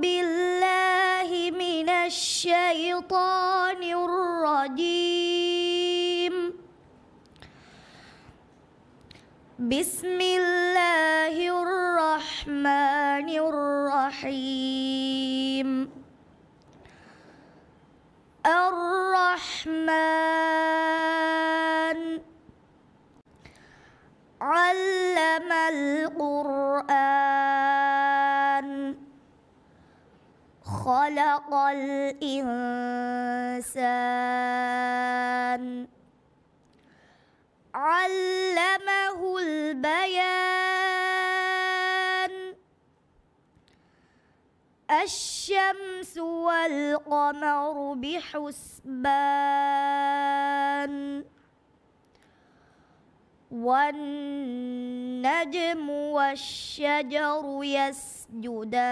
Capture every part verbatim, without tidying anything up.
بالله من الشيطان الرجيم. بسم الله الرحمن الرحيم. الرحمن. علم القرآن. خلق الإنسان. علمه البيان. الشمس والقمر بحسبان. والنجم والشجر يسجدان.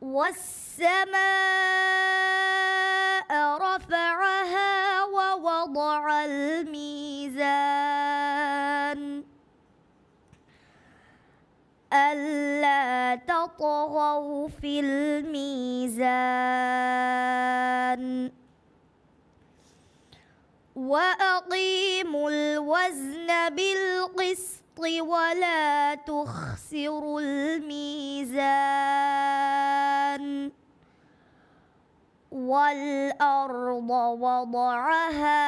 والسماء رفعها ووضع الميزان. ألا تطغوا في الميزان. وأقيموا الوزن بالقسط ولا تخسروا الميزان. والأرض وضعها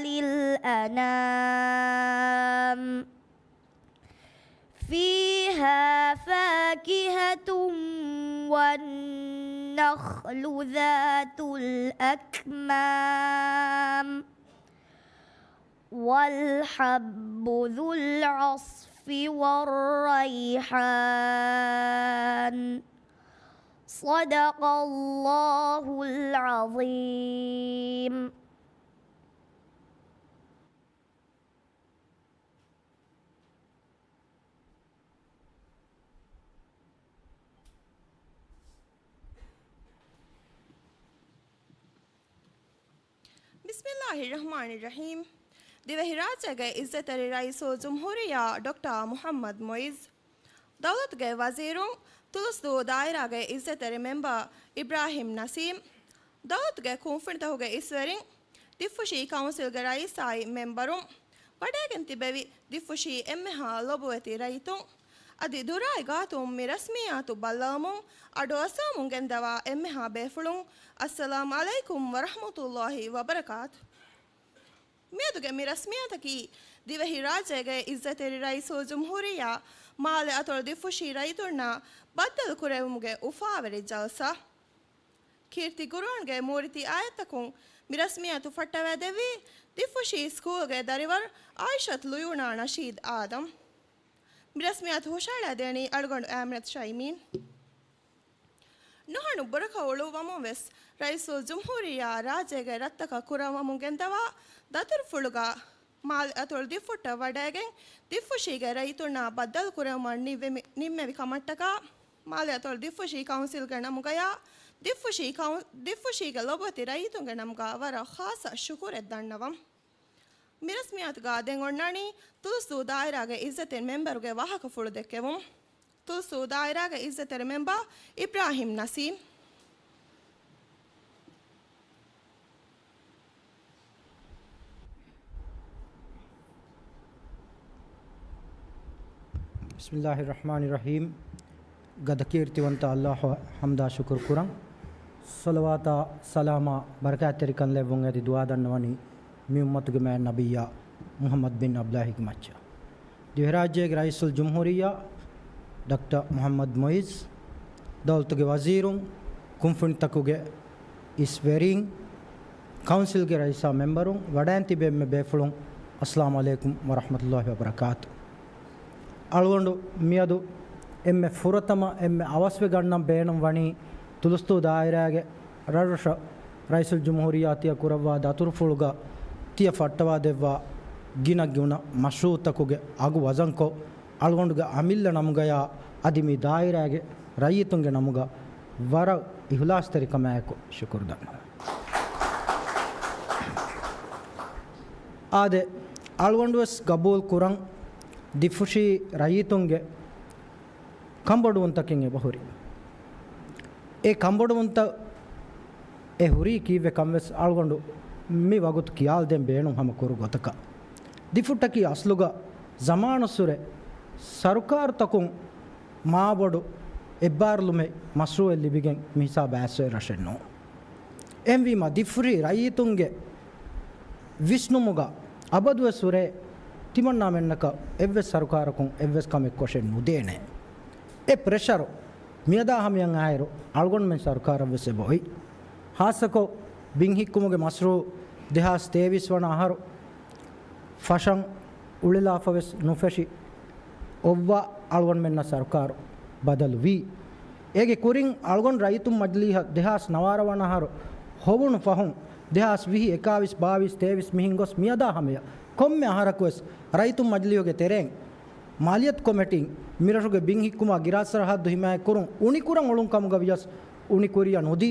للأنام. فيها فاكهة والنخل ذات الأكمام. والحب ذو العصف والريحان. صدق الله العظيم. ބިސްމިއްލާހި ރަޙްމާނި ރަޙީމް. ދިވެހިރާއްޖޭގެ އިއްޒަތްތެރި ރައީސުލްޖުމްހޫރިއްޔާ ޑޮކްޓަރ މުޙައްމަދު މުޢިއްޒު، ދައުލަތުގެ ވަޒީރުން، ތުލުސްދޫ ދާއިރާގެ އިއްޒަތްތެރި މެމްބަރ އިބްރާހިމް ނަސީމް، ދައުލަތުގެ ކުންފުނިތަކުގެ އިސްވެރިން، ދިއްފުށި ކައުންސިލްގެ ރައީސާއި މެމްބަރުން، ވަޑައިގެން ތިބެވި ދިއްފުށި އެންމެހާ ލޮބުވެތި ރައްޔިތުން، އަދި ދުރާއި ގާތުން މި ރަސްމިއްޔާތު ބައްލަވަމުން އަޑުއައްސަވަމުން ގެންދަވާ އެންމެހާ ބޭފުޅުން، އައްސަލާމް ޢަލައިކުމް ވަރަޙްމަތުﷲި ވަބަރަކާތު. މިއަދުގެ މި ރަސްމިއްޔާތަކީ، ދިވެހިރާއްޖޭގެ އިއްޒަތްތެރި ރައީސުލްޖުމްހޫރިއްޔާ މާލެ އަތޮޅު ދިއްފުށި ރައްޔިތުންނާ ބައްދަލު ކުރެވުމުގެ އުފާވެރި ޖަލްސާ. ކީރިތި ޤުރުއާންގެ މޫރިތި އާޔަތްތަކުން މި ރަސްމިއްޔާތު ފައްޓަވައިދެއްވީ، ދިއްފުށި ސްކޫލްގެ ދަރިވަރު އާއިޝަތު ލުޔޫނާ ނަޝީދު އާދަމް. މި ރަސްމިއްޔާތު ހުށައަޅައިދޭނީ އަޅުގަނޑު އާމިނަތު ޝައިމީން. ނުހަނު ބުރަކަށް އުޅުއްވަމުން ވެސް، ރައީސުލްޖުމްހޫރިއްޔާ ރާއްޖޭގެ ރަށްތަކަށް ކުރައްވަމުން ގެންދަވާ ދަތުރުފުޅުގަ މާލެ އަތޮޅު ދިއްފުށްޓަށް ވަޑައިގެން، ދިއްފުށީގެ ރައްޔިތުންނާ ބައްދަލު ކުރެވުމަށް ނިންމެ-، ނިންމެވި ކަމަށްޓަކާ، މާލެ އަތޮޅު ދިއްފުށީ ކައުންސިލްގެ ނަމުގަޔާ، ދިއްފުށީ ކައު-، ދިއްފުށީގެ ލޮބުވެތި ރައްޔިތުންގެ ނަމުގަ ވަރަށް ޚާއްޞަ ޝުކުރެއް ދަންނަވަން. މި ރަސްމިއްޔާތުގަ ދެން އޮންނާނީ ތުލުސްދޫ ދާއިރާގެ އިއްޒަތްތެރި މެމްބަރުގެ ވާހަކަފުޅު ދެއްކެވުން. ތުލުސްދޫ ދާއިރާގެ އިއްޒަތްތެރި މެމްބަރ އިބްރާހިމް ނަސީމް. ބިސްމިއްލާހި ރަޙްމާނި ރަޙީމް. ގަދަ ކީރިތިވަންތަ ﷲ އަށް ޙަމްދާ ޝުކުރު ކުރަން. ޞަލަވާތާ ސަލާމާ ބަރަކާތްތެރިކަން ލެއްވުން އެދި ދުޢާ ދަންނަވަނީ މި އުއްމަތުގެ މާތް ނަބިއްޔާ މުޙައްމަދު ބިން ޢަބްދުﷲގެ މައްޗަށް. ދިވެހިރާއްޖޭގެ ރައީސުލްޖުމްހޫރިއްޔާ ޑޮކްޓަރ މުޙައްމަދު މުޢިއްޒު، ދައުލަތުގެ ވަޒީރުން، ކުންފުނިތަކުގެ އިސްވެރިން، ކައުންސިލްގެ ރައީސާ މެމްބަރުން، ވަޑައިން ތިބި އެންމެ ބޭފުޅުން، އައްސަލާމް ޢަލައިކުމް ވަރަޙްމަތުﷲި ވަބަރަކާތު. އަޅުގަނޑު މިއަދު އެންމެ ފުރަތަމަ އެންމެ އަވަސްވެ ގަންނަން ބޭނުން ވަނީ ތުލުސްދޫ ދާއިރާގެ ރަށްރަށަށް ރައީސުލްޖުމްހޫރިއްޔާ ތިޔަ ކުރައްވާ ދަތުރުފުޅުގަ ތިޔަ ފައްޓަވާ ދެއްވާ ގިނަ ގިނަ މަޝްރޫޢުތަކުގެ އަގު ވަޒަންކޮށް، އަޅުގަނޑުގެ އަމިއްލަ ނަމުގަޔާ އަދި މި ދާއިރާގެ ރައްޔިތުންގެ ނަމުގަ ވަރަށް އިހުލާސްތެރިކަމާއެކު ޝުކުރު ދަންނަވަން. އާދެ، އަޅުގަނޑުވެސް ގަބޫލު ކުރަން، ދިއްފުށީ ރައްޔިތުންގެ ކަންބޮޑުވުންތަކެއް އެބަހުރި. އެ ކަންބޮޑުވުންތައް އެ ހުރީ ކީއްވެ ކަންވެސް އަޅުގަނޑު މި ވަގުތު ކިޔާލަދޭން ބޭނުން ހަމަ ކުރު ގޮތަކަށް. ދިފުއްޓަކީ އަސްލުގަ ޒަމާނުއްސުރެ ސަރުކާރުތަކުން މާބޮޑު އެއްބާރުލުމެއް މަޝްރޫއެއް ލިބިގެން މިހިސާބަށް އައިސްފައި ރަށެއް ނޫން. އެހެންވީމަ ދިފުށީ ރައްޔިތުންގެ ވިސްނުމުގަ އަބަދުވެސް ހުރޭ ތިމަންނާމެންނަކަށް އެއްވެސް ސަރުކާރަކުން އެއްވެސް ކަމެއް ކޮށެއް ނުދޭނެ. އެ ޕްރެޝަރު މިއަދާ ހަމަޔަށް އާއިރު އަޅުގަނޑުމެން ސަރުކާރަށްވެސް އެބައޮތް. ހާއްސަކޮށް ބިން ހިއްކުމުގެ މަޝްރޫއު ދެހާސް ތޭވީސް ވަނަ އަހަރު ފަށަން އުޅެލާފަވެސް ނުފެށި އޮއްވާ އަޅުގަނޑުމެންނަށް ސަރުކާރު ބަދަލުވީ. އޭގެ ކުރިން އަޅުގަނޑު ރައްޔިތުން މަޖިލީހަށް ދެހާސް ނަވާރަ ވަނަ އަހަރު ހޮވުނު ފަހުން، ދެހާސް ވިހި، އެކާވީސް، ބާވީސް، ތޭވީސް މިހެން ގޮސް މިއަދާ ހަމަޔަށް ކޮންމެ އަހަރަކުވެސް ރައްޔިތުން މަޖިލީހުގެ ތެރެއިން މާލިޔަތު ކޮމިޓީން މިރަށުގެ ބިން ހިއްކުމާ ގިރާސް ސަރަހައްދު ހިމާޔަތްކުރުން އުނިކުރަން އުޅުން ކަމުގަ ވިޔަސް އުނިކުރިޔަށް ނުދީ،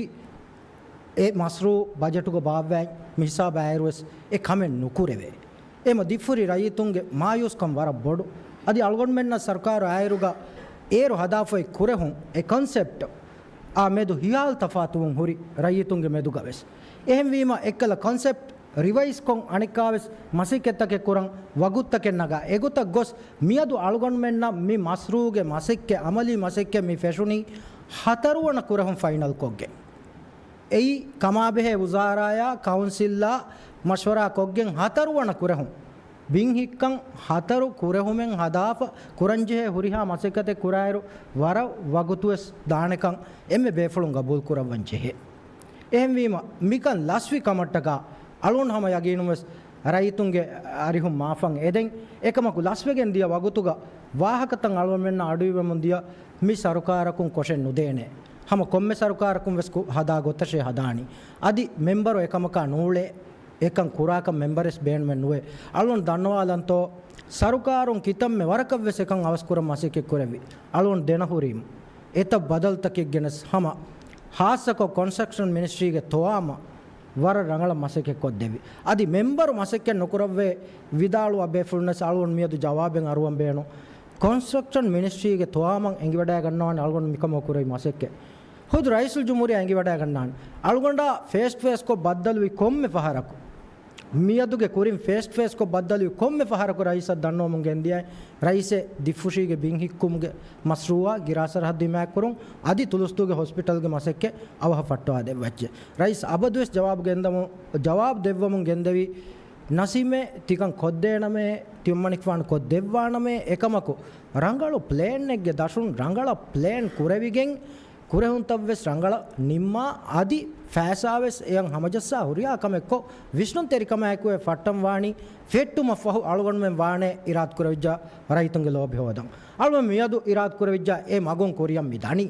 އެ މަޝްރޫއު ބަޖެޓުގަ ބާއްވައި މިހިސާބަށް އައިރުވެސް އެ ކަމެއް ނުކުރެވޭ. އެމަ ދިފުށި ރައްޔިތުންގެ މާޔޫސްކަން ވަރަށް ބޮޑު. އަދި އަޅުގަނޑުމެންނަށް ސަރުކާރު އާއިރުގަ އޭރު ހަދާފައި ކުރެހުން އެ ކޮންސެޕްޓް އާ މެދު ހިޔާލު ތަފާތުވުން ހުރި ރައްޔިތުންގެ މެދުގަވެސް. އެހެންވީމަ އެއްކަލަ ކޮންސެޕްޓް ރިވައިޒްކޮށް އަނެއްކާވެސް މަސައްކަތްތަކެއް ކުރަން ވަގުތުތަކެއް ނަގާ. އެގޮތަށް ގޮސް މިއަދު އަޅުގަނޑުމެންނަށް މި މަޝްރޫއުގެ މަސައްކަތް، އަމަލީ މަސައްކަތް މި ފެށުނީ ހަތަރުވަނަ ކުރެހުން ފައިނަލްކޮށްގެން. އެއީ ކަމާބެހޭ ވުޒާރާޔާ ކައުންސިލްއާ މަޝްވަރާ ކޮށްގެން ހަތަރުވަނަ ކުރެހުން. ބިން ހިއްކަން ހަތަރު ކުރެހުމެއް ހަދާފަ ކުރަންޖެހޭ ހުރިހާ މަސައްކަތެއް ކުރާއިރު ވަރަށް ވަގުތުވެސް ދާނެކަން އެންމެ ބޭފުޅުން ގަބޫލު ކުރައްވަން ޖެހޭ. އެހެންވީމަ މިކަން ލަސްވި ކަމަށްޓަކާ އަޅުގަނޑު ހަމަ ޔަގީނުންވެސް ރައްޔިތުންގެ އަރިހުން މާފަން އެދެން. އެކަމަކު ލަސްވެގެން ދިޔަ ވަގުތުގަ ވާހަކަތައް އަޅުގަނޑުމެންނަށް އަޑުއިވެމުން ދިޔަ މި ސަރުކާރަކުން ކޮށެއް ނުދޭނެ. ހަމަ ކޮންމެ ސަރުކާރަކުން ވެސް ކު-، ހަދާ ގޮތަށޭ ހަދާނީ. އަދި މެމްބަރު އެކަމަކާ ނޫޅޭ. އެކަން ކުރާކަށް މެމްބަރެސް ބޭނުމެއް ނުވޭ. އަޅުގަނޑު ދަންނަވާލަންތޯ، ސަރުކާރުން ކިތަންމެ ވަރަކަށް ވެސް އެކަން އަވަސްކުރަން މަސައްކަތް ކުރެއްވި. އަޅުގަނޑު ދެނަހުރީމު އެތައް ބަދަލުތަކެއް ގެނެސް ހަމަ ހާއްސަކޮށް ކޮންސްޓްރަކްޝަން މިނިސްޓްރީގެ ތޮވާމަ ވަރަށް ރަނގަޅަށް މަސައްކަތް ކޮށްދެއްވި. އަދި މެމްބަރު މަސައްކަތް ނުކުރައްވޭ ވިދާޅުވާ ބޭފުޅުންނަސް އަޅުގަނޑު މިއަދު ޖަވާބެއް އަރުވަން ބޭނުން. ކޮންސްޓްރަކްޝަން މިނިސްޓްރީގެ ތޮވާމަ އެނގިވަޑައިގަންނަވާނެ އަޅުގަނޑު މިކަމަށް ކުރެވި މަސައްކަތް. ޚުދު ރައީސުލްޖުމްހޫރިއްޔާ އެނގިވަޑައިގަންނާނެ. އަޅުގަނޑާ ފޭސް ޓު ފޭސްކޮށް ބައްދަލުވި ކޮންމެ ފަހަރަކު، މިއަދުގެ ކުރިން ފޭސް ޓު ފޭސްކޮށް ބައްދަލުވި ކޮންމެ ފަހަރަކު ރައީސަށް ދަންނަވަމުން ގެންދިޔައި، ރައީސެއް ދިފުށީގެ ބިން ހިއްކުމުގެ މަޝްރޫއާ ގިރާސް ސަރަހައްދު ހިމާޔަތްކުރުން އަދި ތުލުސްދޫގެ ހޮސްޕިޓަލްގެ މަސައްކަތް އަވަހަށް ފައްޓަވާދެއްވައްޗޭ. ރައީސް އަބަދުވެސް ޖަވާބު ގެންދަމު-، ޖަވާބު ދެއްވަމުން ގެންދެވީ، ނަސީމޭ ތިކަން ކޮށްދޭނަމޭ، ތިމަންމަނިކުފާނު ކޮށްދެއްވާނަމޭ، އެކަމަކު ރަނގަޅު ޕްލޭނެއްގެ ދަށުން ރަނގަޅަށް ޕްލޭން ކުރެވިގެން، ކުރެހުންތައްވެސް ރަނގަޅަށް ނިންމާ، އަދި ފައިސާވެސް އެޔަށް ހަމަޖައްސާ ހުރިހާ ކަމެއްކޮށް، ވިސްނުންތެރިކަމާއެކު އެ ފައްޓަން ވާނީ ފެއްޓުމަށްފަހު އަޅުގަނޑުމެން ވާނެ އިރާދަކުރެވިއްޖާ ރައްޔިތުންގެ ލޯބި ހޯދަން. އަޅުގަނޑު މިއަދު އިރާދަކުރެވިއްޖާ އެ މަގުން ކުރިއަށް މި ދަނީ.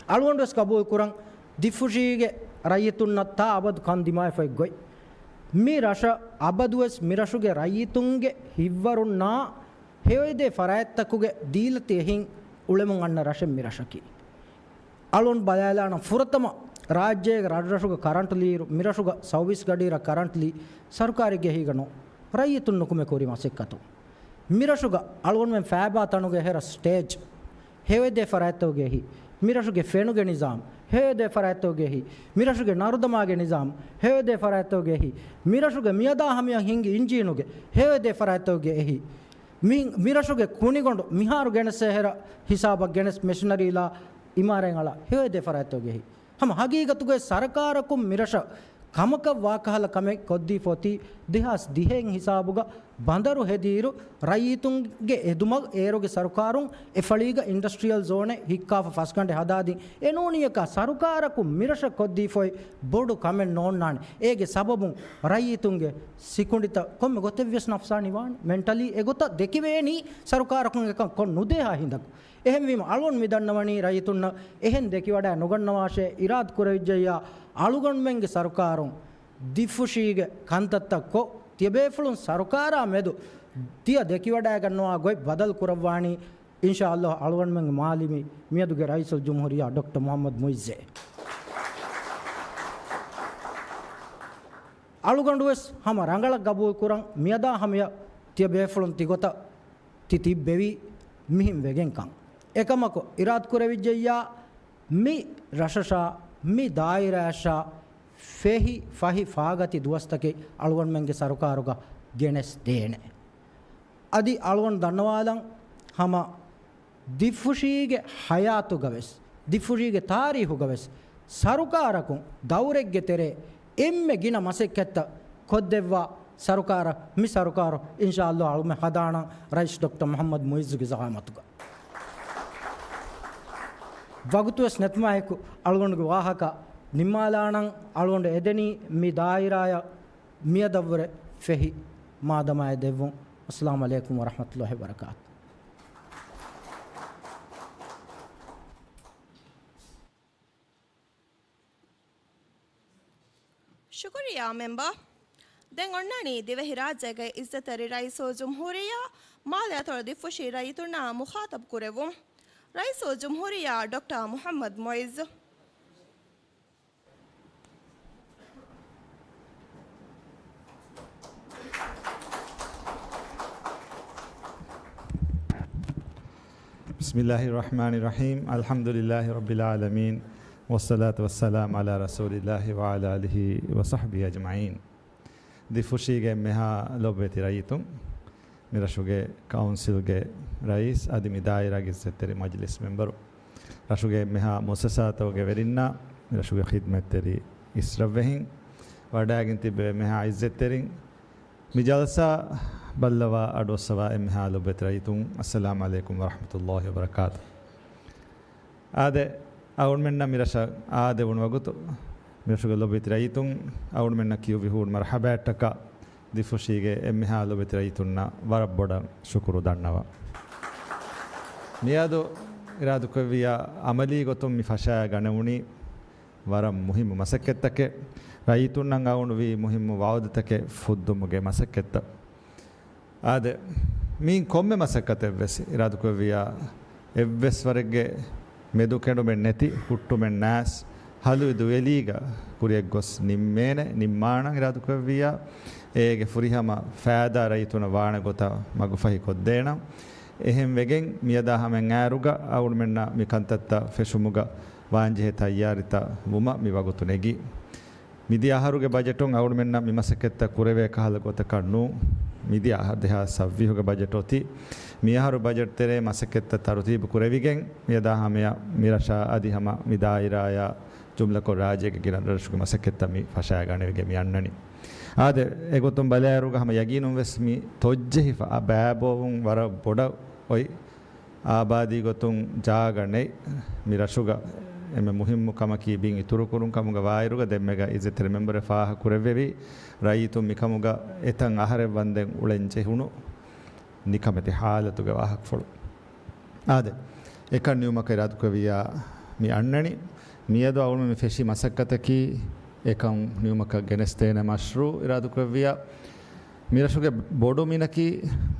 އަޅުގަނޑުވެސް ގަބޫލުކުރަން، ދިފުށީގެ ރައްޔިތުންނަށް ތާ އަބަދު ކަން ދިމާވެފައި ގޮތް. މި ރަށަށް އަބަދުވެސް މިރަށުގެ ރައްޔިތުންގެ ހިތްވަރުންނާ ހެޔޮއެދޭ ފަރާތްތަކުގެ ދީލަތި އެހިން އުޅެމުން އަންނަ ރަށެއް މިރަށަކީ. އަޅުން ބަލާލާނަ ފުރަތަމަ ރާއްޖޭގެ ރަށްރަށުގަ ކަރަންޓް ލިއިރު، މިރަށުގަ ސައުވީސް ގަޑިއިރަށް ކަރަންޓް ލީ ސަރުކާރެއްގެ އެހީގަ ނޫން، ރައްޔިތުން ނުކުމެ ކުރި މަސައްކަތު. މިރަށުގަ އަޅުގަނޑުމެން ފައިބާ ތަނުގެ ހެރަ ސްޓޭޖް ހެޔޮއެދޭ ފަރާތްތަކުގެ އެހީ، މިރަށުގެ ފެނުގެ ނިޒާމް ހެޔޮއެދޭ ފަރާތްތަކުގެ އެހީ، މިރަށުގެ ނަރުދަމާގެ ނިޒާމް ހެޔޮއެދޭ ފަރާތްތަކުގެ އެހީ، މިރަށުގެ މިއަދާ ހަމަޔަށް ހިންގި އިންޖީނުގެ ހެޔޮއެދޭ ފަރާތްތަކުގެ އެހީ، މި-، މިރަށުގެ ކުނިގޮނޑު މިހާރު ގެނެސް ހެރަ ހިސާބަށް ގެނެސް މެޝިނަރީލާ އިމާރާތް އަޅާ ހެޔޮއެދޭ ފަރާތްތަކުގެ އެހީ. ހަމަ ހަގީގަތުގައި ސަރުކާރަކުން މިރަށަށް ކަމަކަށް ވާކަހަލަ ކަމެއް ކޮށްދީފަ އޮތީ ދެހާސް ދިހައިން ހިސާބުގަ ބަނދަރު ހެދިއިރު ރައްޔިތުންގެ އެދުމަށް އޭރުގެ ސަރުކާރުން އެ ފަޅީގަ އިންޑަސްޓްރިއަލް ޒޯނެއް ހިއްކާފަ ފަސްގަނޑެއް ހަދާދިން. އެނޫނިއަކާ ސަރުކާރަކުން މިރަށަށް ކޮށްދީފައި ބޮޑު ކަމެއް ނޯންނާނެ. އޭގެ ސަބަބުން ރައްޔިތުންގެ ސިކުނޑިތައް ކޮންމެ ގޮތެއްވިޔަސް ނަފްސާނީ ވާނެ. މެންޓަލީ އެގޮތަށް ދެކިވޭނީ ސަރުކާރަކުން އެކަން ކޮށް ނުދޭހާ ހިނދަކު. އެހެންވީމަ އަޅުން މި ދަންނަވަނީ ރައްޔިތުންނަށް އެހެން ދެކިވަޑައި ނުގަންނަވާށޭ އިރާދަ ކުރެވިއްޖެއްޔާ އަޅުގަނޑުމެންގެ ސަރުކާރުން ދިފުށީގެ ކަންތައްތައް ކޮށް، ތިޔަބޭފުޅުން ސަރުކާރާ މެދު ތިޔަ ދެކިވަޑައިގަންނަވާ ގޮތް ބަދަލު ކުރައްވާނީ، އިންޝާﷲ، އަޅުގަނޑުމެންގެ މާލެމީ މިއަދުގެ ރައީސުލްޖުމްހޫރިއްޔާ ޑޮކްޓަރ މުޙައްމަދު މުޢިއްޒޭ. އަޅުގަނޑުވެސް ހަމަ ރަނގަޅަށް ގަބޫލުކުރަން، މިއަދާ ހަމަޔަށް ތިޔަބޭފުޅުން ތިގޮތަށް ތި ތިއްބެވީ މިހެން ވެގެންކަން. އެކަމަކު އިރާދަކުރެވިއްޖެއްޔާ، މި ރަށަށާ މި ދާއިރާއަށާ ފެހި ފަހި ފާގަތި ދުވަސްތަކެއް އަޅުގަނޑުމެންގެ ސަރުކާރުގަ ގެނެސް ދޭނެ. އަދި އަޅުގަނޑު ދަންނަވާލަން، ހަމަ ދިފުށީގެ ހަޔާތުގަވެސް، ދިފުށީގެ ތާރީހުގަވެސް ސަރުކާރަކުން ދައުރެއްގެ ތެރޭ އެންމެ ގިނަ މަސައްކަތްތައް ކޮށްދެއްވާ ސަރުކާރަށް މި ސަރުކާރު އިންޝާﷲ އަޅުމެ ހަދާނަން ރައީސް ޑޮކްޓަރ މުޙައްމަދު މުޢިއްޒުގެ ޒަޢާމަތުގަ. ވަގުތުވެސް ނެތުމާއެކު އަޅުގަނޑުގެ ވާހަކަ ނިންމާލާނަން. އަޅުގަނޑު އެދެނީ މި ދާއިރާއަށް މިއަދަށްވުރެ ފެހި މާދަމާއެއް ދެއްވުން. އައްސަލާމު ޢަލައިކުމް ވަރަޙްމަތުﷲ ވަބަރަކާތު. ޝުކުރިއްޔާ މެމްބަރ. ދެން އޮންނާނީ ދިވެހިރާއްޖޭގެ އިއްޒަތްތެރި ރައީސުލްޖުމްހޫރިއްޔާ މާލެ އަތޮޅު ދިފުށީ ރައްޔިތުންނާ މުޚާޠަބު ކުރެވުން. ރައީސުލްޖުމްހޫރިއްޔާ ޑޮކްޓަރ މުޙައްމަދު މުޢިއްޒު. بسم الله الرحمن الرحيم. الحمد لله رب العالمين. والصلاة والسلام على رسول الله وعلى آله وصحبه أجمعين. ދިފުށީގެ އެންމެހާ ލޮބުވެތި ރައްޔިތުން، މިރަށުގެ ކައުންސިލްގެ ރައީސް އަދި މި ދާއިރާގެ އިއްޒަތްތެރި މަޖިލިސް މެމްބަރު، ރަށުގެ އެންމެހާ މުއައްސަސާތަކުގެ ވެރިންނާ، މިރަށުގެ ޚިދްމަތްތެރި އިސްރަށްވެހިން، ވަޑައިގެން ތިއްބެވި އެންމެހާ އިއްޒަތްތެރިން، މި ޖަލްސާ ބައްލަވާ އަޑުއައްސަވާ އެންމެހާ ލޮބުވެތި ރައްޔިތުން، އައްސަލާމު ޢަލައިކުމް ވަރަޙްމަތުﷲ ވަބަރަކާތު. އާދެ، އަޅުގަނޑުމެންނަށް މި ރަށަށް އާދެވުނު ވަގުތު، މި ރަށުގެ ލޮބުވެތި ރައްޔިތުން އަޅުގަނޑުމެންނަށް ކިޔުއްވި ހޫނު މަރުޙަބާއަށްޓަކާ، ދިފުށީގެ އެންމެހާ ލޮބުވެތި ރައްޔިތުންނަށް ވަރަށް ބޮޑަށް ޝުކުރު ދަންނަވަން. މިއަދު އިރާދަކުރެއްވިއްޔާ، އަމަލީ ގޮތުން މި ފަށައިގަނެވުނީ ވަރަށް މުހިއްމު މަސައްކަތްތަކެއް، ރައްޔިތުންނަށް އައުނުވީ މުހިއްމު ވަޢުދުތަކެއް ފުއްދުމުގެ މަސައްކަތްތައް. އާދެ، މިއިން ކޮންމެ މަސައްކަތެއްވެސް އިރާދަކުރެއްވިއްޔާ، އެއްވެސް ވަރެއްގެ މެދުކެނޑުމެއް ނެތި، ހުއްޓުމެއް ނާސް، ހަލުވި ދުވެލީގަ ކުރިއަށް ގޮސް ނިންމޭނެ، ނިންމާނަން އިރާދަކުރެއްވިއްޔާ، އޭގެ ފުރިހަމަ ފައިދާ ރައްޔިތުނަށް ވާނެ ގޮތަށް މަގުފަހި ކޮށްދޭނަން. އެހެން ވެގެން މިއަދާ ހަމަ އައިރުގަ އަޅުގަނޑުމެންނަށް މި ކަންތައްތައް ފެށުމުގަ ވާންޖެހޭ ތައްޔާރިތައް ވުމަށް މި ވަގުތު ނެގީ. މިދިޔަ އަހަރުގެ ބަޖެޓުން އަޅުގަނޑުމެންނަށް މި މަސައްކަތްތައް ކުރެވޭ ކަހަލަ ގޮތަކަށް ނޫން. މިދިޔަ އަހަރު ދެހާސް ސައްވީހުގެ ބަޖެޓް އޮތީ. މި އަހަރު ބަޖެޓް ތެރޭ މަސައްކަތްތައް ތަރުތީބު ކުރެވިގެން، މިއަދާ ހަމަޔަށް މި ރަށާ އަދި ހަމަ މި ދާއިރާޔާ ޖުމްލަކޮށް ރާއްޖޭގެ ގިނަ ރަށްރަށުގެ މަސައްކަތްތައް މި ފަށައިގަނެވިގެން މި އަންނަނީ. އާދެ، އެގޮތުން ބަލާއިރުގަ ހަމަ ޔަގީނުން ވެސް މި ތޮއްޖެހިފަ ބައިބޯވުން ވަރަށް ބޮޑަށް އޮތް. އާބާދީ ގޮތުން ޖާގަ ނެތް މި ރަށުގަ އެންމެ މުހިއްމު ކަމަކީ ބިން އިތުރުކުރުން ކަމުގަ ވާއިރުގަ ދެންމެގަ އިއްޒަތްތެރި މެމްބަރެއް ފާހަގަ ކުރެއްވެވި ރައްޔިތުން މިކަމުގަ އެތަން އަހަރެއް ވަންދެން އުޅެން ޖެހުނު ނިކަމެތި ޙާލަތުގެ ވާހަކަފުޅު. އާދެ، އެކަން ނިމުމަކަށް އިރާދަކުރެއްވިއްޔާ މި އަންނަނީ. މިއަދު އަޅުގަނޑު މި ފެށި މަސައްކަތަކީ އެކަން ނިމުމަކަށް ގެނެސްދޭނެ މަޝްރޫޢު އިރާދަކުރެއްވިއްޔާ، މިރަށުގެ ބޮޑު މިނަކީ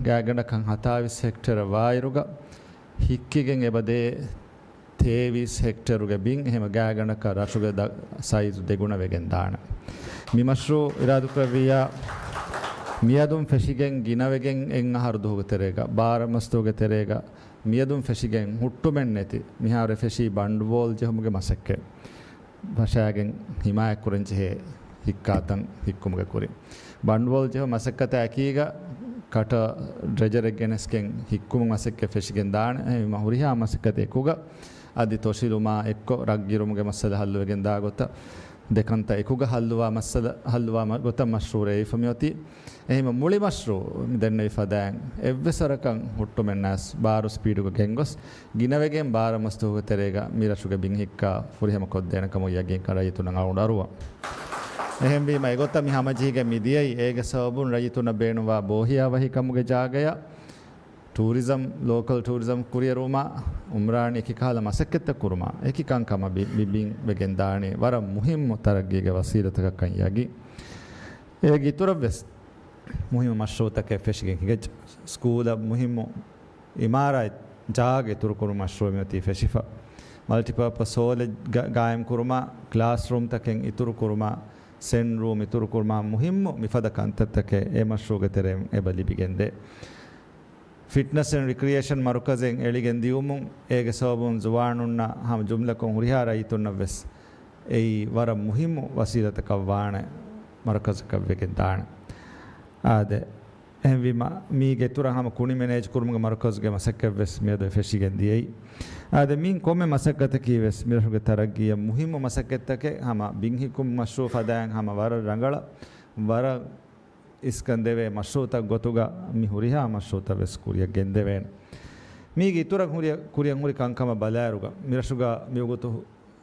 ގާތްގަނޑަކަށް ހަތާވީސް ހެކްޓަރ ވާއިރުގަ ހިއްކިގެން އެބަދޭ ތޭވީސް ހެކްޓަރުގެ ބިން، އެހެން ގާތްގަނޑަކަށް ރަށުގެ ދަ-، ސައިޒު ދެގުނަވެގެން ދާނެ. މި މަޝްރޫޢު އިރާދަކުރެއްވިއްޔާ، މިއަދުން ފެށިގެން ގިނަވެގެން އެއް އަހަރު ދުވަހުގެ ތެރޭގަ، ބާރަ މަސް ދުވަހުގެ ތެރޭގަ، މިއަދުން ފެށިގެން ހުއްޓުމެއްނެތި، މިހާރު ފެށީ ބަނޑުވޯލް ޖެހުމުގެ މަސައްކަތް. ފަށާގެން ހިމާޔަތްކުރަންޖެހޭ ހިއްކާތަން ހިއްކުމުގެ ކުރިން. ބަނޑުވޯލް ޖެހުނު މަސައްކަތާ އެކީގަ ކަޓަރ ޑްރެޖަރެއް ގެނެސްގެން ހިއްކުމުގެ މަސައްކަތް ފެށިގެން ދާނެ. އެހެންވީމަ ހުރިހާ މަސައްކަތެއް އެކުގަ އަދި ތޮށިލުމާ އެއްކޮށް ރަށްގިރުމުގެ މައްސަލަ ހައްލުވެގެން ދާ ގޮތަށް، ދެ ކަންތައް އެކުގަ ހައްލުވާ މައްސަލަ ހައްލުވާ މަ-، ގޮތަށް މަޝްރޫޢު ރޭވިފަ މިއޮތީ. އެހެންވީމަ މުޅި މަޝްރޫޢު މި ދެންނެވި ފަދައިން އެއްވެސް ވަރަކަށް ހުއްޓުމެއް ނާސް ބާރު ސްޕީޑުގަ ގެންގޮސް، ގިނަވެގެން ބާރަ މަސް ދުވަހުގެ ތެރޭގަ މި ރަށުގެ ބިން ހިއްކާ ފުރިހަމަ ކޮށްދޭނެ ކަމަށް ޔަގީންކަން ރައްޔިތުންނަށް އަޅުގަނޑު އަރުވަން. އެހެންވީމަ އެގޮތަށް މި ހަމަޖެހިގެން މި ދިޔައީ، އޭގެ ސަބަބުން ރައްޔިތުންނަށް ބޭނުންވާ ބޯހިޔާވަހިކަމުގެ ޖާގަޔަށް ޓޫރިޒަމް، ލޯކަލް ޓޫރިޒަމް ކުރިއެރުވުމާ، އުމްރާން އެކި ކަހަލަ މަސައްކަތްތައް ކުރުމާ، އެކި ކަންކަމަށް ބި-، މި ބިން ވެގެން ދާނީ ވަރަށް މުހިއްމު ތަރައްގީގެ ވަސީލަތަކަށްކަން ޔަގީން. އޭގެ އިތުރަށްވެސް މުހިއްމު މަޝްރޫޢުތަކެއް ފެށިގެން ހިނގައްޖެ. ސްކޫލަށް މުހިއްމު އިމާރާތް ޖާގަ އިތުރުކުރުމަށް މަޝްރޫޢު މިއޮތީ ފެށިފަ. މަލްޓިޕާޕަސް ހޯލެއް ގަ-، ގާއިމްކުރުމާ، ކްލާސްރޫމްތަކެއް އިތުރުކުރުމާ، ސެންރޫމް އިތުރުކުރުމާ، މުހިއްމު މިފަދަ ކަންތައްތަކެއް އެ މަޝްރޫޢުގެ ތެރެއިން އެބަ ލިބިގެންދޭ. ފިޓްނަސް އެންޑް ރިކްރިއޭޝަން މަރުކަޒެއް އެޅިގެން ދިޔުމުން، އޭގެ ސަބަބުން ޒުވާނުންނަށް ހަމަ ޖުމްލަކޮށް ހުރިހާ ރައްޔިތުންނަށް ވެސް އެއީ ވަރަށް މުހިއްމު ވަސީލަތަކަށް ވާނެ މަރުކަޒަކަށް ވެގެން ދާނެ. އާދެ، އެހެންވީމަ، މީގެ އިތުރަށް ހަމަ ކުނި މެނޭޖް ކުރުމުގެ މަރުކަޒުގެ މަސައްކަތް ވެސް މިއަދު ފެށިގެން ދިޔައީ. އާދެ، މިއިން ކޮންމެ މަސައްކަތަކީ ވެސް މިރަށުގެ ތަރައްގީއަށް މުހިއްމު މަސައްކަތްތަކެއް. ހަމަ ބިން ހިއްކުމު މަޝްރޫޢު ފަދައިން ހަމަ ވަރަށް ރަނގަޅަށް، ވަރަށް އިސްކަން ދެވޭ މަޝްރޫޢުތައް ގޮތުގަ މި ހުރިހާ މަޝްރޫޢުތައް ވެސް ކުރިއަށް ގެންދެވޭނެ. މީގެ އިތުރަށް ހުރި، ކުރިއަށް ހުރި ކަންކަމަށް ބަލާއިރުގަ، މިރަށުގަ މިވަގުތު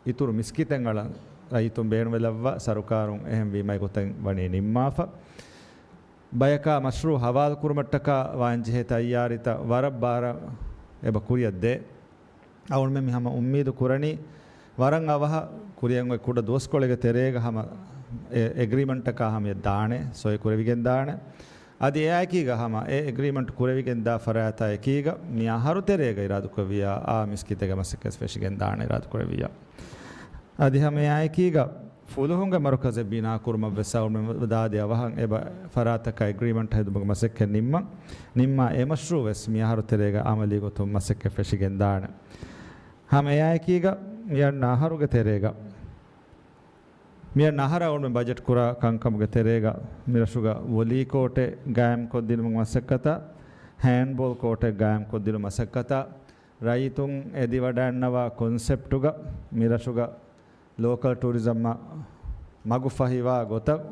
އިތުރު މިސްކިތެއް އަޅަން ރައްޔިތުން ބޭނުންވެލައްވާ، ސަރުކާރުން އެހެންވީމަ އެގޮތަށް ވަނީ ނިންމާފަ. ބަޔަކާ މަޝްރޫޢު ހަވާލު ކުރުމަށްޓަކާ ވާންޖެހޭ ތައްޔާރީތައް ވަރަށް ބާރަށް އެބަ ކުރިއަށް ދޭ. އަޅުގަނޑުމެން މި ހަމަ އުއްމީދު ކުރަނީ، ވަރަށް އަވަހަށް ކުރިއަށް އޮތް ކުޑަ ދުވަސްކޮޅެއްގެ ތެރޭގަ ހަމަ އެ އެގްރީމަންޓަކާ ހަމަޔަށް ދާނެ، ސޮއި ކުރެވިގެން ދާނެ. އަދި އެއާއެކީގަ ހަމަ އެ އެގްރީމަންޓް ކުރެވިގެން ދާ ފަރާތާ އެކީގަ މި އަހަރު ތެރޭގަ އިރާދުކުރެއްވިއްޔާ އާ މިސްކިތެއްގެ މަސައްކަތް ފެށިގެން ދާނެ އިރާދުކުރެއްވިއްޔާ. އަދި ހަމަ އެއާއެކީގަ ފުލުހުންގެ މަރުކަޒެއް ބިނާ ކުރުމަށް ވެސް އަޅުގަނޑުމެން ދާދި އަވަހަށް އެބަ ފަރާތަކާ އެގްރީމަންޓް ހެދުމުގެ މަސައްކަތް ނިންމަން. ނިންމާ އެ މަޝްރޫޢު ވެސް މި އަހަރު ތެރޭގަ އަމަލީ ގޮތުން މަސައްކަތް ފެށިގެން ދާނެ. ހަމަ އެއާއެކީގަ މިއަންނަ އަހަރުގެ ތެރޭގަ، މިއަންނަ އަހަރަށް އަޅުގަނޑުމެން ބަޖެޓް ކުރާ ކަންކަމުގެ ތެރޭގަ މިރަށުގަ ވޮލީ ކޯޓެއް ގާއިމްކޮށްދިނުމުގެ މަސައްކަތާ، ހޭންޑްބޯލް ކޯޓެއް ގާއިމްކޮށްދިނުމުގެ މަސައްކަތާ، ރައްޔިތުން އެދިވަޑައިގަންނަވާ ކޮންސެޕްޓުގަ މިރަށުގަ ލޯކަލް ޓޫރިޒަމްއަށް މަގު ފަހިވާ ގޮތަށް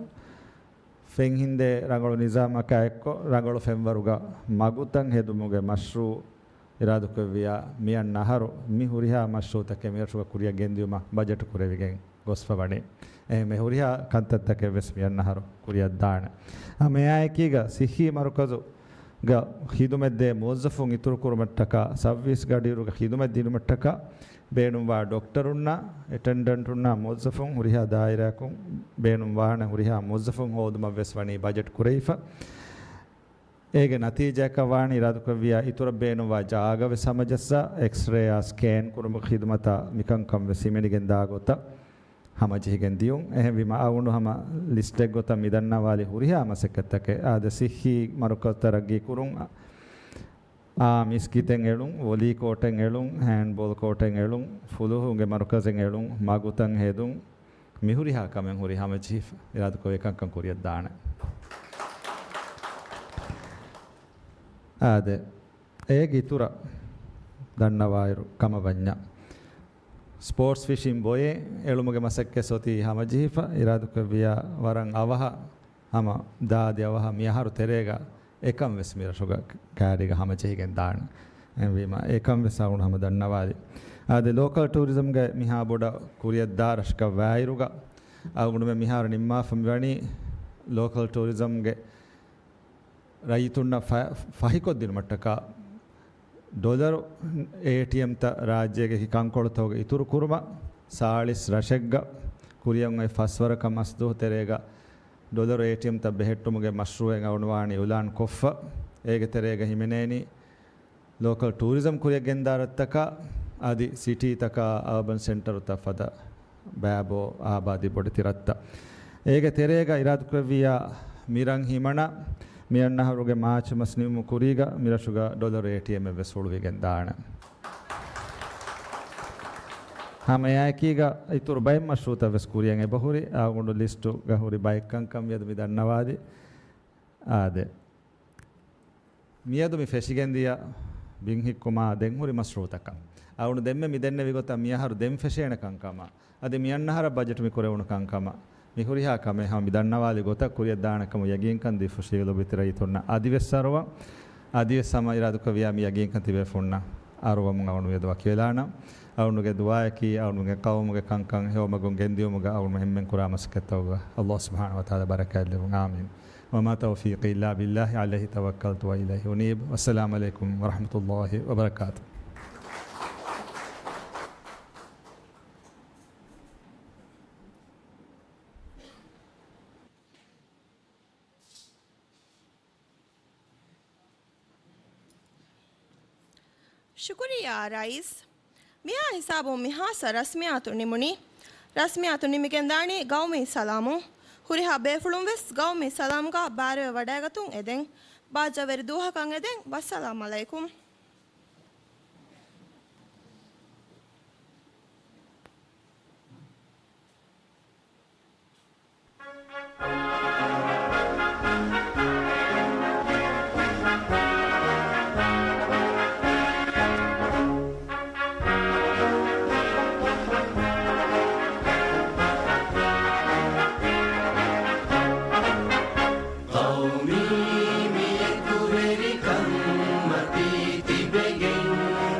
ފެންހިންދޭ ރަނގަޅު ނިޒާމަކާ އެއްކޮށް، ރަނގަޅު ފެންވަރުގަ މަގުތައް ހެދުމުގެ މަޝްރޫޢު އިރާދަކުރެއްވިއްޔާ، މިއަންނަ އަހަރު މި ހުރިހާ މަޝްރޫޢުތަކެއް މިރަށުގަ ކުރިއަށް ގެންދިއުމަށް ބަޖެޓު ކުރެވިގެން ގޮސްފަ ވަނީ. އެހެން މި ހުރިހާ ކަންތައްތަކެއް ވެސް މިއަންނަ އަހަރު ކުރިއަށް ދާނެ. ހަމަ އެއާއެކީގަ ސިއްހީ މަރުކަޒުގަ ޚިދުމަތްދޭ މުވައްޒަފުން އިތުރުކުރުމަށްޓަކާ، ސައުވީސް ގަޑިއިރުގަ ޚިދުމަތް ދިނުމަށްޓަކާ، ބޭނުންވާ ޑޮކްޓަރުންނާ، އެޓެންޑެންޓުންނާ، މުވައްޒަފުން ހުރިހާ ދާއިރާއަކުން ބޭނުންވާނެ ހުރިހާ މުވައްޒަފުން ހޯދުމަށް ވެސް ވަނީ ބަޖެޓް ކުރެވިފަ. އޭގެ ނަތީޖާއަކަށް ވާނީ އިރާދަކުރެއްވިއްޔާ އިތުރަށް ބޭނުންވާ ޖާގަ ވެސް ހަމަޖައްސާ، އެކްސްރޭއާ ސްކޭން ކުރުމުގެ ޚިދުމަތާ މިކަންކަން ވެސް ހިމެނިގެން ދާ ގޮތަށް ހަމަޖެހިގެން ދިޔުން. އެހެންވީމަ އަޅުގަނޑު ހަމަ ލިސްޓެއް ގޮތަށް މި ދަންނަވާލި ހުރިހާ މަސައްކަތްތަކެއް. އާދެ، ސިއްހީ މަރުކަޒު ތަރައްގީ ކުރުން، އާ މިސްކިތެއް އެޅުން، ވޮލީ ކޯޓެއް އެޅުން، ހޭންޑްބޯލް ކޯޓެއް އެޅުން، ފުލުހުންގެ މަރުކަޒެއް އެޅުން، މަގުތައް ހެދުން، މި ހުރިހާ ކަމެއް ހުރި ހަމަޖެހިފަ، އިރާދަކޮށް އެކަންކަން ކުރިއަށް ދާނެ. އާދެ، އޭގެ އިތުރަށް ދަންނަވާއިރު ކަމަށް ވަންޏާ، ސްޕޯޓްސް ފިޝިން ބޮއެ އެޅުމުގެ މަސައްކަތް އޮތީ ހަމަޖެހިފަ، އިރާދަކުރެއްވިއްޔާ ވަރަށް އަވަހަށް ހަމަ ދާދި އަވަހަށް މި އަހަރު ތެރޭގަ އެކަން ވެސް މި ރަށުގަ ކައިރީގަ ހަމަޖެހިގެން ދާނެ. އެހެންވީމަ އެކަން ވެސް އަޅުގަނޑު ހަމަ ދަންނަވާލި. އާދެ، ލޯކަލް ޓޫރިޒަމްގެ މިހާ ބޮޑަށް ކުރިއަށްދާ ރަށަކަށް ވާއިރުގަ އަޅުގަނޑުމެން މިހާރު ނިންމާފަ މިވަނީ ލޯކަލް ޓޫރިޒަމްގެ ރައްޔިތުންނަށް ފަ-، ފަހިކޮށްދިނުމަށްޓަކާ ޑޮލަރު އޭޓީއެމްތައް ރާއްޖޭގެ ކަންކޮޅުތަކުގަ އިތުރުކުރުމަށް ސާޅީސް ރަށެއްގަ ކުރިއަށް އޮތް ފަސްވަރަކަށް މަސްދުވަހު ތެރޭގަ ޑޮލަރު އޭޓީއެމްތައް ބެހެއްޓުމުގެ މަޝްރޫޢެއް އަޅުގަނޑު ވާނީ އިޢުލާން ކޮށްފަ. އޭގެ ތެރޭގަ ހިމެނޭނީ ލޯކަލް ޓޫރިޒަމް ކުރިއަށް ގެންދާ ރަށްތަކާ، އަދި ސިޓީތަކާ، އާބަން ސެންޓަރުތައް ފަދަ ބައިބޯ އާބާދީ ބޮޑެތި ރަށްތައް. އޭގެ ތެރޭގަ އިރާދަކުރެއްވިއްޔާ މި ރަށް ހިމަނާ، މިއަންނަ އަހަރުގެ މާޗު މަސް ނިމުމުގެ ކުރީގަ މި ރަށުގަ ޑޮލަރު އޭޓީއެމްއެއް ވެސް ހުޅުވިގެން ދާނެ. ހަމަ އެއާއެކީގަ އިތުރު ބައެއް މަޝްރޫޢުތައް ވެސް ކުރިއަށް އެބަހުރި. އަޅުގަނޑު ލިސްޓުގަ ހުރި ބައެއް ކަންކަން މިއަދު މި ދަންނަވާލި. އާދެ، މިއަދު މި ފެށިގެންދިޔަ ބިން ހިއްކުމާ ދެން ހުރި މަޝްރޫޢުތަކަށް އަޅުގަނޑު ދެންމެ މި ދެންނެވި ގޮތަށް މިއަހަރު ދެން ފެށޭނެ ކަންކަމަށް، އަދި މިއަންނަ އަހަރަށް ބަޖެޓް މި ކުރެވުނު ކަންކަމަށް، މި ހުރިހާ ކަމެއް ހަމަ މި ދަންނަވާލި ގޮތަށް ކުރިއަށް ދާނެ ކަމަށް ޔަގީންކަން ދީފަ ހުށަހެޅި ލޯބިވެތި ރައްޔިތުންނަށް އަދިވެސް އަރުވަން. އަދިވެސް ހަމަ އިރާދަކުރެއްވިއްޔާ މި ޔަގީންކަން ތިބޭފުޅުންނަށް އަރުވަމުން އަޅުގަނޑު މިއަދު ވަކިވެލާނަން. އަޅުގަނޑުގެ ދުޢާއަކީ އަޅުގަނޑުގެ ޤައުމުގެ ކަންކަން ހެޔޮ މަގުން ގެންދިޔުމުގަ އަޅުގަނޑު އެންމެން ކުރާ މަސައްކަތްތަކުގަ ﷲ ސުބްޙާނަހޫ ވަތަޢާލާ ބަރަކާތް ލެއްވުން. އާމީން. وما توفيقي إلا بالله عليه توكلت وإليه أنيب. والسلام عليكم ورحمة الله وبركاته. ޝުކުރިއްޔާ ރައީސް. މިހާ ހިސާބުން މިހާސް ރަސްމިއްޔާތު ނިމުނީ. ރަސްމިއްޔާތު ނިމިގެންދާނީ ގައުމީ ސަލާމުން. ހުރިހާ ބޭފުޅުން ވެސް ގައުމީ ސަލާމްގަ ބައިވެރިވެ ވަޑައިގަތުން އެދެން. ބާއްޖަވެރި ދުވަހަކަށް އެދެން. ވައްސަލާމް ޢަލައިކުމް. ޤައުމީ މި އެކުވެރިކަން މަތީ ތިބެގެން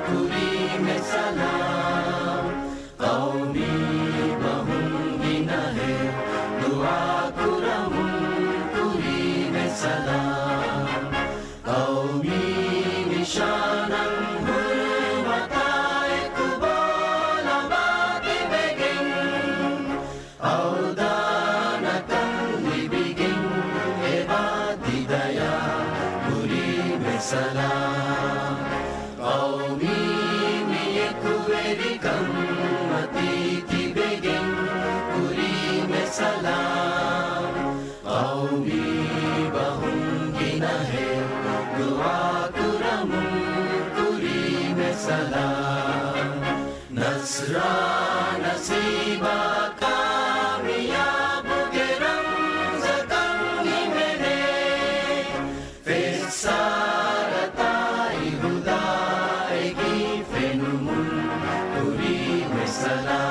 ކުރީމެ ސަލާމް. ޤައުމީ ބަހުން ގިނަހެއް ދުޢާ ކުރަމުން ކުރީމެ ސަލާމް. ޤައުމީ ނިޝާނަށް ހުރުމަތާ އެކު ބޯލަމާ ތިބެގެން އަވްދާނަކަން ލިބިގެން އެބާ ތި ދަޔާ ކުރީމެ ސަލާމް. ޤައުމީ މި އެކުވެރިކަން މަތީ ތިބެގެން ކުރީމެ ސަލާމް. ޤައުމީ ބަހުން ގިނަހެއް ދުޢާ ކުރަމުން ކުރީމެ ސަލާމް. ނަޞްރާ ނަސީބާ ކާމިޔާބުގެ ރަމްޒަކަށް ހިމެނޭ. ފެއްސާރަތާއި ހުދާއެކީ ފެނުމުން ކުރީމެ ސަލާމް.